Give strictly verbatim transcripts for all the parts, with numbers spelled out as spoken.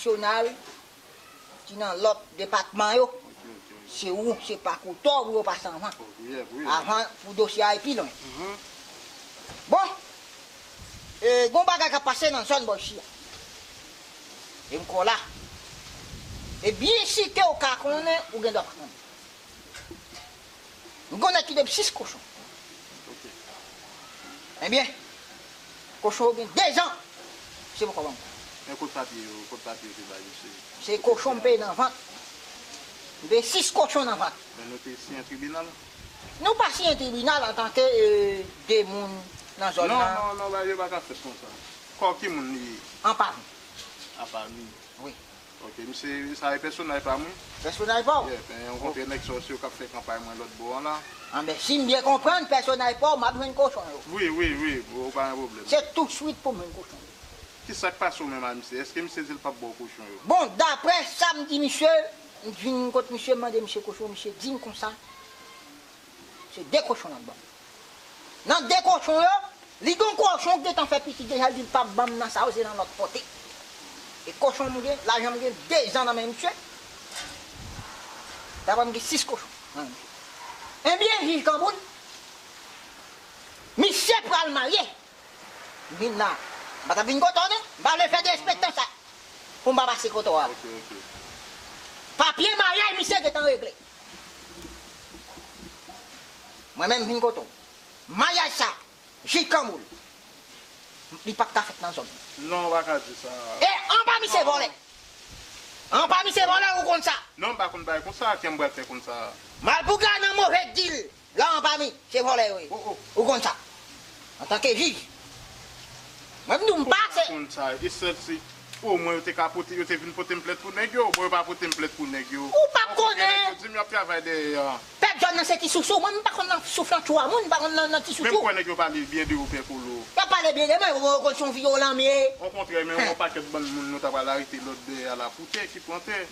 nasyonal ki nan lòt depatman yo, se ou, se pa Kouto pou yo pase anvan. Avan pou dosye a al pi lwen. Bon, e, gon bagay k ap pase nan zòn bò ichi a. E m kwè w la. E byen si ke w ka konnen, ou gen dwa pa konnen. M konnen ki depi sis kochon. Ebyen, kochon yo gen dezan. Se poko ban m. Men kot papye yo, kot papye yo te bay misye? Se kochon m peye nan vant. M peye sis kochon nan vant. Men nou te siyen tribinal? Nou pa siyen tribinal antanke, e, de moun nan zòn nan. Non, non, non, bagay yo pa ka fèt konsa. Kò ki moun li ye? Anpami. Anpami. Wi. Ok, misye, sa e pèsonaj pa mwen? Pèsonaj pa w? Yeah, men yon kontre nèg sa yo k ap fè kanpay mwen lòt bò an la. Anben, si m byen konprann, pèsonaj pa w, m ap jwenn kochon yo. Wi, wi, wi, bro, pa gen pwoblèm. Se touswit pou m jwenn kochon yo. Kisa k pase w menm a misye? Èske misye di l p ap ba w kochon yo? Bon, daprè sa m di misye, m vin kot misye, m mande misye kochon, misye di m konsa, se de kochon l ap ban m. Nan de kochon yo, li gen yon kochon ki gentan fè pitit deja, li di l p ap ban m nan sa yo, se nan lòt kote. E kochon m gen, lajan m gen dezan nan men misye. Daprè m gen sis kochon nan men misye. Ebyen, jij Kanboul, misye pral marye. M vin la. M pa t ap vin kote w non. M pa vle fè derespektan sa. Pou m pa pase kote w a. Ok, ok. Papye maryaj misye gentan regle. Mwen menm m vin kote w. Maryaj sa, jij Kanboul, li p ap ka fèt nan zòn nan. Non, ou pa ka di sa. E anpami se vòlè. Anpami se vòlè, ou konn sa. Non, m pa konn bagay konsa, kè m pral fè konsa. Malpougra nan move dil. La anpami, se vòlè yo ye. Oh, oh. Ou konn sa. Antanke jij. Mwen m di w m pase. Ou konn sa, e sèl si omwen yo te ka pote, yo te vin pote m plent pou nèg yo, bon, yo pa pote m plent pou nèg yo. Ou p ap konnen. Nèg yo di m y ap travay dèyè a. Pèp zòn nan se ti sousou, mwen m pa konn nan souflantchou a moun, m pa konn nan, nan ti sousou. Menm kwè nèg yo pale byen de ou Pè Kolo. Y ap pale byen de mwen, ou konn se yon vyolan m ye. Okontrè, men yon pakèt bann moun nou ta pral arete lòt dèyè a la pou tè ki pran tè.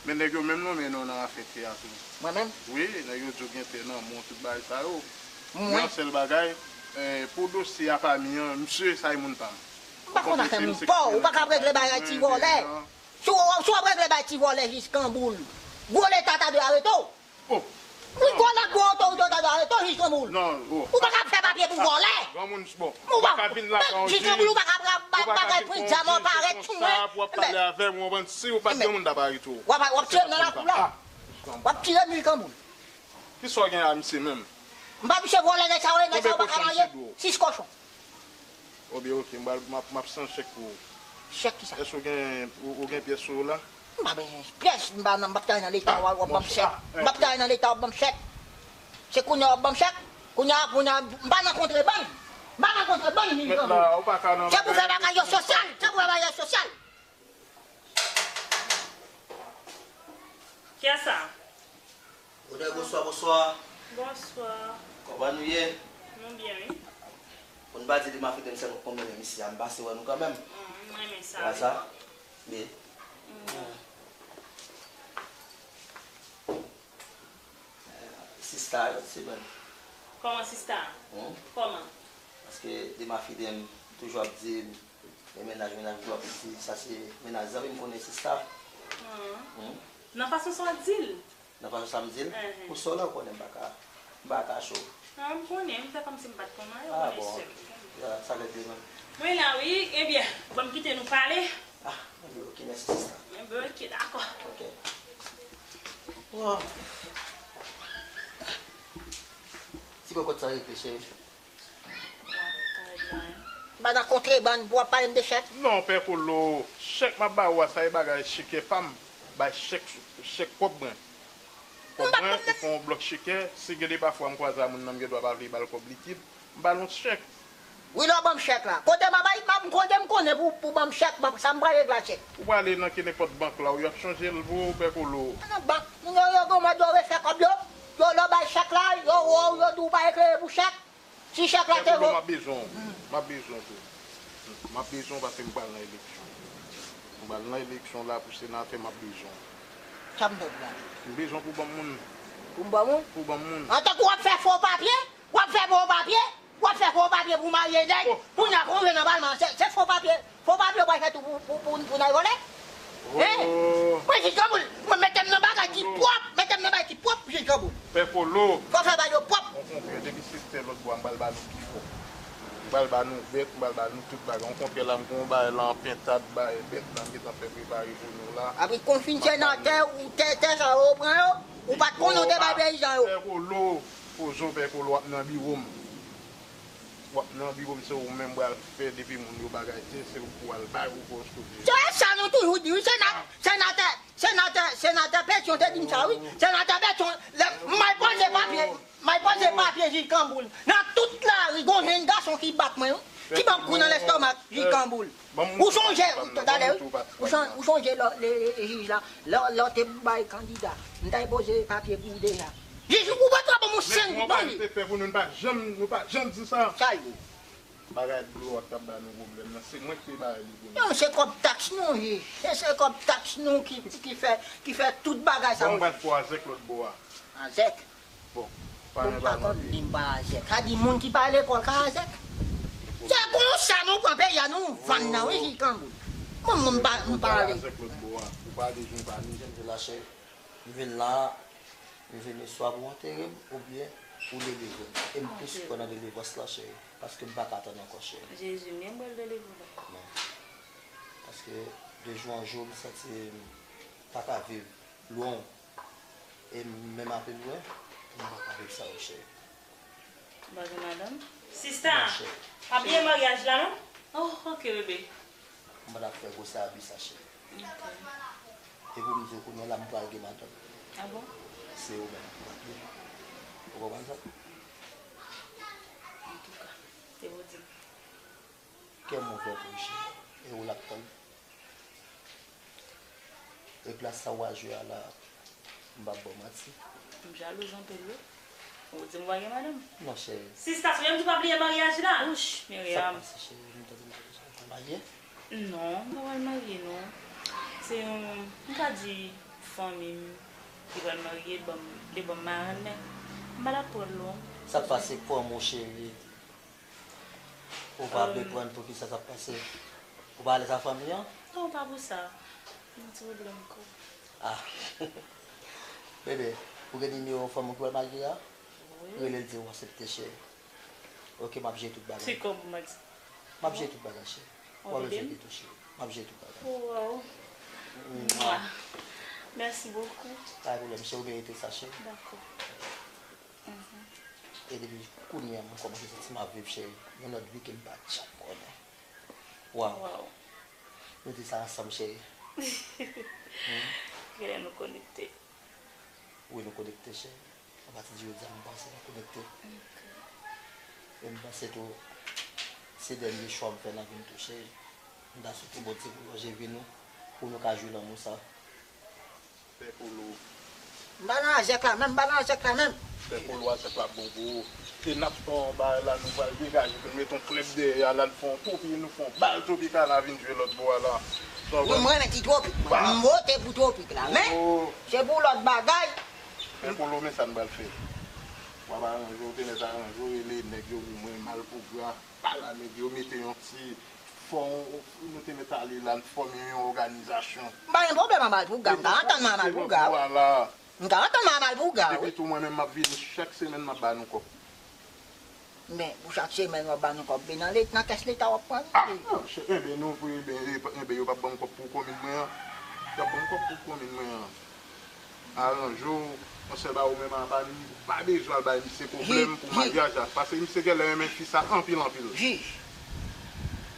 Men nèg yo menm non men nou nan afè tè a tou. Mwen menm? Wi, nèg yo di w gen tè nan men w, tout bagay sa yo. Men yon sèl bagay, eh, pou dosye a pa mi an, misye sa e moun pa m. M pa konn afè moun pa w, ou pa ka ap regle bagay ti vòlè. Si w, si w ap regle bagay ti vòlè jij Kanboul, gwo leta ta dwe arete w. Oh. Wi, gwo lè gwo otorite ta dwe arete w jij Kanboul. Non, oh. Ou pa ka ap fè papye pou vòlè. Granmoun, bon. Ou pa ka vin la, jij Kanboul, ou pa ka ap bagay pran zam, ou parèt sou mwen. Pou w ap pale avè m, ou konprann, si ou pa t gen moun t ap arete w. W ap, w ap tire m nan lakou la. W ap tire m jij Kanboul. Kisa w gen a misye menm? M pa misye vòlè nèg sa yo, nèg sa yo pa ka marye. Sis kochon. Obyen, ok, m pral, m ap, m ap sann chèk pou ou. Chèk kisa? Èske ou gen, ou, ou gen pyès sou ou la? M pa bezwen pyès, m pa nan, m p ap travay nan leta, w ap, w ap ban m chèk. M p ap travay nan leta, w ap ban m chèk. Se kounye a w ap ban m chèk? Kounye a, kounye a, m pa nan kontrebann. M pa nan kontrebann, jij Kanboul. Se pou fè bagay yo sosyal, se pou fè bagay yo sosyal. Kiyès sa? Odè, bonswa, bonswa. Bonswa. Kòman nou ye? Nou byen, wi. Bon, nou pa di Dema Freedom sèlman konbyen menm isi a, m pase wè nou kanmenm. Mm, m renmen sa, wi. Wè sa? Wi. Mm. Eh, sista, yon ti semenn. Kòman sista? Hmm? Kòman? Paske Dema Freedom toujou ap di m, e mennaj, mennaj, toujou ap di sa se mennaj zanmi m konnen sista. Hmm. Hmm? Nan fason sa w di l? Nan fason sa m di l? Mhm. Pou sè w la, ou konnen m pa ka, m pa ka cho. Ah, m konnen, m fè kòmsi m pa t konn anyen, ou konnen sè m. Ah, bon. Ya, sa lè de menm. Mwen la, wi. Ebyen, ban m kite nou pale. Ah, ebyen, ok, mèsi, sista. Ebyen, ok, dakò. Ok. Wow. Ti bò kòt sa regle, cheri. M pa nan kontrebann pou w ap pale m de chèk. Non, Pè Kolo, chèk m ap ba ou a, sa e bagay chikè pa m. Bay chèk, chèk pwòp mwen. Kòb mwen, ou fè yon blòk chikè, si gen de pafwa m kwaze a moun nan, m gen dwa pa vle ba l kòb likid, m ba l yon chèk. Wi, lè w ban m chèk la. Kote m ap bay, m kote m konnen pou, pou ban m chèk, sa m pral regle ak chèk. Ou prale nan ki nenpòt bank la, ou y ap chanje l pou ou, Pè Kolo. Nan bank, moun yo, yo gen mòd yo refè kòb yo. Yo, lè w bay chèk la, yo wè w, yo di w pa eklere pou chèk. Si chèk la te vo. M ap bezwen w. M ap bezwen w tou. M ap bezwen w paske m pral nan eleksyon. M pral nan eleksyon la pou senatè, m ap bezwen w. Sa m fè pou la? M bezwen w pou ban m moun. Pou m ban moun? Pou ban m moun. Antanke w ap fè fo papye, w ap fè fo papye, w ap fè fo papye pou marye nèg, oh, pou n ap rantre nan palman, se, se fo papye, fo papye w pral fè tou pou, pou, pou, pou n al vòlè? Jij Kanboul, mwen mete m nan bagay ki pwòp, mete m nan bagay ki pwòp, jij Kanboul. Pè Kolo. Fò fè bagay yo pwòp. Yon konpè depi sektè lòt bò a, m pral ba nou pi fò. M pral ba nou bèt, m pral ba nou tout bagay. Yon konpè la, m gen yon bagay la an pentad, bagay bèt la, m gentan fè prepare pou nou la. Apre konfin senatè, ou tè, tè sa yo pran yo, ou pa t konnen w te bay peyizan yo. Pè Kolo, poze w, Pè Kolo, w ap nan biwo m. W ap nan biwo m, se ou menm pral fè depi moun yo bagay, se, se ou pou al bay ou pòs kote. Se sa nou toujou di, wi, sena-, senatè, senatè, senatè Petyon te di m sa, wi. Senatè Petyon, lè m al poze papye, m al poze papye jij Kanboul. Nan tout lari, gon jenn gason ki bat mwen, wi. Ki ban m kou nan lèstomak, jij Kanboul. Ou sonje, talè, wi. Ou son-, ou sonje lè, lè, lè jij la, lè, lè w te bay kandida. M t al poze papye pou ou deja. Jij, ou pa t ban m yon senk goud non, jij. Te fè pou nou, nou pa janm, nou pa janm di sa. Sa l ye? Bagay dlo a k t ap ba nou pwoblèm nan, se mwen ki te ba li pou nou. Non, se kòb taks nou ye. Se, se kòb taks nou ki, ki fè, ki fè tout bagay sa yo. Bon, m pral fè azèk lòt bò a. Azèk? Bon, pa gen pa konn li m pa azèk. Sa di moun ki pa lekòl ka azèk? Se konsa nou pran peyi a, nou vann nan, wi, jij Kanboul. Mwen, mwen, m pa, m pa ale. Azèk lòt bò a. Ou pa bezwen pale. Jan m di la, chè, m vin la, m vini swa pou antere m, oubyen pou delivre m. E m plis kwè nan delivrans lan, cheri, paske m pa ka tann ankò, cheri. Jezi menm pral delivre w la. Non. Paske de jou an jou, m santi m pa ka viv lwen w. E menm apre lwen, m pa ka viv san ou, cheri. Ou pa gen madanm? Sista, pa bliye maryaj la, non? Oh, ok, bebe. M pa t ap fè gwosè abi sa, cheri. Ok. E pou m di w, kounye a la, m pral gen madanm. Ah bon? Se ou menm ki p ap gen. Ou konprann sa? Antouka, se pou di. Kè m ouvè pou ou, cheri. E ou l ap tann. E plas sa w a jwe a la, m p ap ba w manti. M jalouz anpil, wi. Ou di m pa gen madanm? Non, cheri. Sista, sonje m di w pa bliye maryaj la. Ouch, Myriam. Sa k pase, cheri? M tande m tande sa w pral marye? Non, m pa pral marye, non. Se yon, m ka di, fanmi m ki pral marye, ban m, li ban m marenn, men m pa t ap pran l, non. Sa k pase, pran m, cheri? Ou pa vle pran poukisa sa ap pase? Ou pa alèz ak fanmi an? Non, pa pou sa. Yon ti pwoblèm kò. Ah. Bebe, ou gen nimewo fanm ou ki pral marye a? Wi. Rele l, di w aksepte, cheri. Ok, m ap jere tout bagay. Se kòman m aksepte? M ap jere tout bagay, cheri. W ap rete tou, cheri. M ap jere tout bagay. Waw. Mwa. Mèsi bokou. Pa gen pwoblèm, cheri, ou merite sa, cheri. Dakò. E depi kounye a, mwen kòmanse santi m ap viv, cheri. Yon lòt vi ke m pa t janm konnen. Waw. Waw. Nou di sa ansanm, cheri. Genlè nou konekte. Wi, nou konekte, cheri. Apati di jodi a, m panse nou konekte. Ok. E m panse tou, se dènye chwa m fè nan vi m tou, cheri. M ta swete Bondye pou lonje vi nou, pou nou ka jwi lanmou sa. Pè Kolo. M pa nan azèk la menm, m pa nan azèk la menm. Pè Kolo, azèk la bon pou ou. E n ap fè yon bagay la, nou pral degaje pou n mete yon klèb dèyè a la, n fè yon topi, nou fè yon bal tropikal la vin jwe lòt bò a la. Wi, mwen renmen ti tropik, mwen. M vote pou tropik la, men se pou lòt bagay. Pè Kolo, men sa n pral fè. W ap aranje w, te nèt aranje w, rele nèg yo pou mwen, Malpougra, pale a nèg yo, mete yon ti fò, nou te mèt ale la, n fòme yon òganizasyon. M pa gen pwoblèm ak Malpougra, m ka antann mwen ak Malpougra. Vwala. M ka antann mwen ak Malpougra, wi. Epi tou, mwen menm, m ap vini chak semèn, m ap ba nou kòb. Men, pou chak semèn, w ap ba nou kòb, men nan le-, nan kès leta w ap pran li. Ah, non, chè, enben, nou, pou, enben, enben, yo p ap ban m kòb pou komin mwen an. Yo ap ban m kòb pou komin mwen an. Aranje w, yon sèl bagay ou menm a pa, pa bezwen al bay misye pwoblèm pou maryaj la. Paske misye genlè renmen fi sa anpil, anpil. Jij,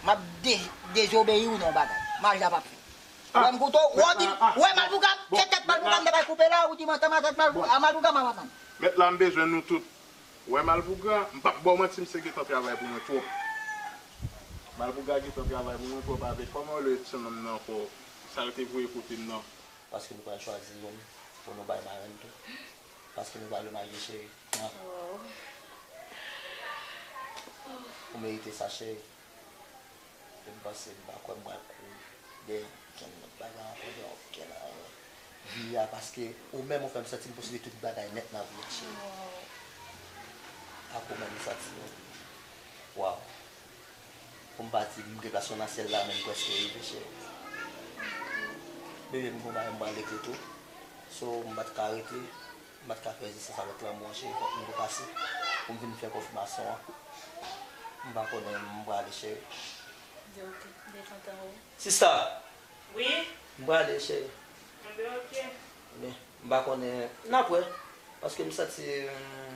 m ap de-, dezobeyi w nan yon bagay. Maryaj la p ap fèt. Ou wè m koute w, ou di, ou wè Malpougra, se tèt Malpougra m te bay koupe la, ou di m antann m a tèt Malpougra, a Malpougra m ap antann. Mèt la, m bezwen nou tout. Ou wè Malpougra, m p ap ba w manti, misye gentan travay pou mwen twòp. Malpougra gentan travay pou mwen twòp avèk, kòman yo rele ti nonm nan ankò, sa yo te voye kote m nan. Paske nou pral chwazi youn pou nou bay marenn tou. Paske nou pa vle marye, cheri. Mwa. Ou merite sa, cheri. E m panse m pa kwè m pral kouri dèyè okenn lòt bagay ankò, dèyè okenn anyen. Vi a, paske ou menm ou fè m santi m posede tout bagay nèt nan vi a, cheri. Ak ou menm m santi m, waw. Pou m pa di m gen plas mwen nan syèl la, men m prèske rive, cheri. M gon bagay m pral regle tou. So, m pa t ka rete, m pa t ka fè rezistans avèk lanmou an, cheri, fòk m tou pase pou m vin fè konfimasyon an. M pa konnen, m prale, cheri. Di ok, m byen kontan wè w. Sista! Wi? M prale, cheri. Enben, ok. Ebyen, m pa konnen, n ap wè. Paske m santi, hmm,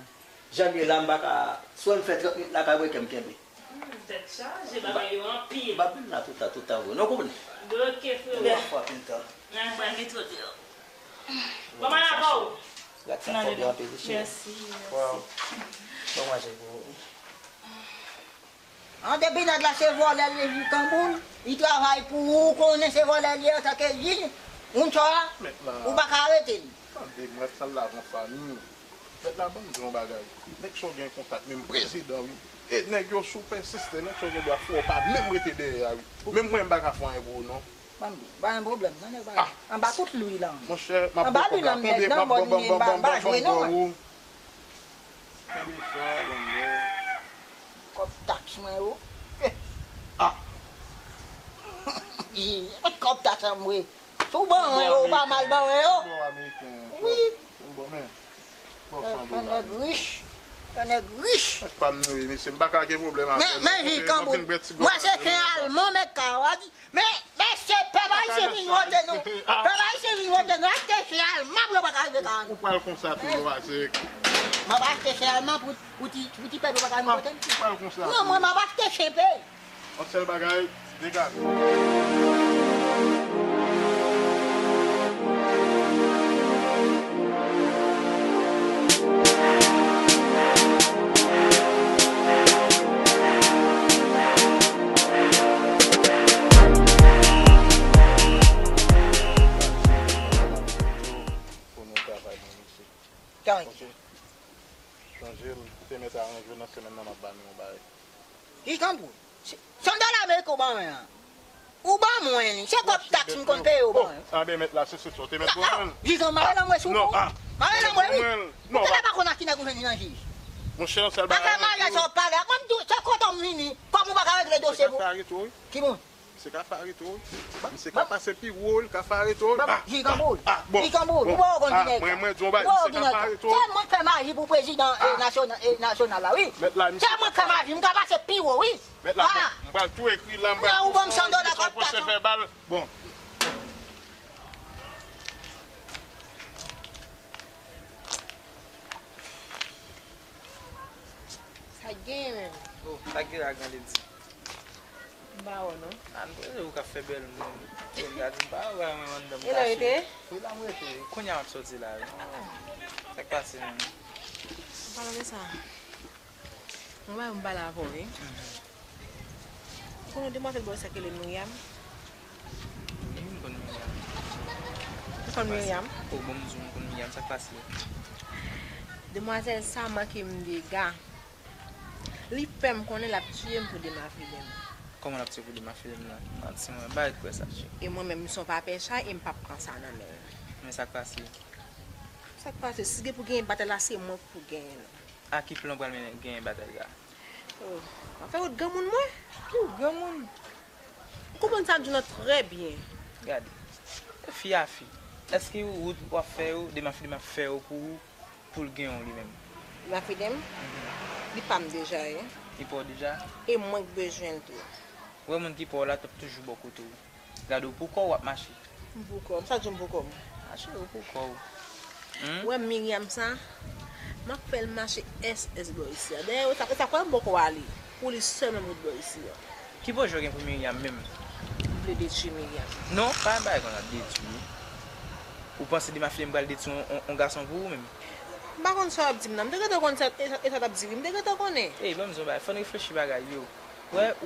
jan m ye la, m pa ka, swa m fè trant minit lakay mwen, kè m kenbe. Hmm, tèt chaje, bagay yo anpil. M pa vin la toutan, toutan vre. Nou konprann? Ebyen, ok, frero. Ebyen, fò anpil tan. Nan, m pral mete w deyò. Bon, m al avè w. Gad sa fò byen anpil, wi, cheri. Mèsi, mèsi. Waw. Bon manje pou ou. An, depi nèg la se vòlè l ye, Kanboul, li travay pou ou, ou konnen se vòlè l ye antanke jij, moun sa a, ou pa ka arete li. Tande, mwen, sa l la van fanmi. Mèt la, ban m di yon bagay. Nèg sa w gen kontak, menm prezidan, wi. E nèg yo, si w pèsiste, nèg sa w gen dwa fè w pa menm rete dèyè a, wi. Menm mwen, m pa ka fè anyen pou ou, non. Ban m di, pa gen pwoblèm, non, nèg pa. Anba tout lwi la. Monchè, m ap ba w kòb la. Tande, m ap ba w, ban m, ban m, ban m, ban m, ban m, ban m. Tande sa, ban m, ban m. Kòb taks mwen yo. Ah. Kòb taks an mwen. Tou ban mwen yo, ou pa mal ban mwen yo. Wi. Bon, men. Yon nèg rich. Yon nèg rich. Mèt pa m nou, mesye, m pa ka gen pwoblèm avè nou. Men, men, Kanboul. Mwen se chen alman, mèt ka, w a di. Men, mesye, pèp ayisyen vin vote nou. Pèp ayisyen vin vote nou. Achte chen alman pou yo pa ka rive ka. Ou pral konsa toujou, Azèk. M ap achte chen alman pou, pou ti, pou ti pèp yo pa ka vin vote m. Ou pral konsa. Non, mwen, m ap achte chen peyi. Yon sèl bagay, degaje. Pou nou travay nan misye. Tanki. Sonje, m te mèt aranje w nan semèn nan, m ap ba nou yon bagay. Ki kanboul? Se, se yon dola ameriken ou ban mwen an. Ou ban mwen li. Se kòb taks m konn peye ou ban mwen. Oh, anben mèt la, se sou sa w te mèt pran mwen. Dizon, mare nan mwen sou kou. Mare nan mwen, wi. Ou genlè pa konn ak ki nèg ou jwenn li nan jij. Monchè, yon sèl bagay. Afè maryaj sa w ap pale a. Mwen m di w, se kote m vini. Kòm ou pa ka regle dosye pou. Ki moun? Misye ka fè areto, wi. Misye ka pase pi wo, li ka fè areto, wi. Ah, ah, bon, bon. Ah, mwen, mwen di w yon bagay, misye ka fè areto. Se mwen k fè maji pou prezidan, eh, nasyonal, eh, nasyonal la, wi. Se mwen k fè maji, m ka pase pi wo, wi. Mèt la, bon, m pral tou ekri la, m pral tou fè yon pwosè vèbal. Bon. Sa k genyen menm? Oh, sa k genyen ak Grandedi? M pa wè non. A, m kwè se ou k ap fè bèl moun. Ou ka di m pa wè mwen anndan m kache. E lè w rete? Wi, la m rete. Kounye a m ap soti la, wi. Sa k pase menm? An palan de sa, mwen pa yon pale avè w, wi. Ou konnen demwazèl bò isit ki rele Myriam? Wi, m konn Myriam. Ou konn Myriam? Oh, bon, m di w m konn Myriam, sa k pase? Demwazèl sa manke m dega. Li fè m konnen l ap tiye m pou Dema Fidèm. Kòman l ap tiye w pou Dema Fidèm nan? Manti mwen, bay kwè sa, cheri. E mwen menm, m se yon papè chay e m p ap pran sa nan men l. Men sa k pase? Sa k pase? Si gen pou genyen batay la, se mwen k pou genyen l. A ki plan w pral mennen genyen batay la? Oh, w ap fè wout granmoun mwen? Ki wout granmoun? Ou konprann sa m di w lan trè byen. Gade, fi a fi. Èske wout w ap fè yo, Dema Fidèm ap fè yo pou ou, pou l gen w li menm? Dema Fidèm? Mhm. Li pa m deja, wi. Li pa w deja? E mwen k bezwen l tou. Ou wè moun ki pa w la, t ap toujou bò kote w. Gade w pou kò w w ap mache. M pou kò m. Sa k di w m pou kò m? Mache w pou kò w. Hmm? Ou wè Myriam sa, m ap fè l mache S S bò isi a. Dayè, sa, sa kwè m poko ale. Pou li sèlman m ret bò isi a. Ki pwojè w gen pou Myriam menm? M vle detwi Myriam. Non, pa bay konsa detwi. Ou panse Dema Fidèm pral detwi on, on, on gason pou ou menm? M pa konn sa w ap di m nan. M te gentan konn sa, e sa, e sa w t ap di wi. M te gentan konnen. Ey, ban m di w bagay. Fò n reflechi bagay yo. Wè,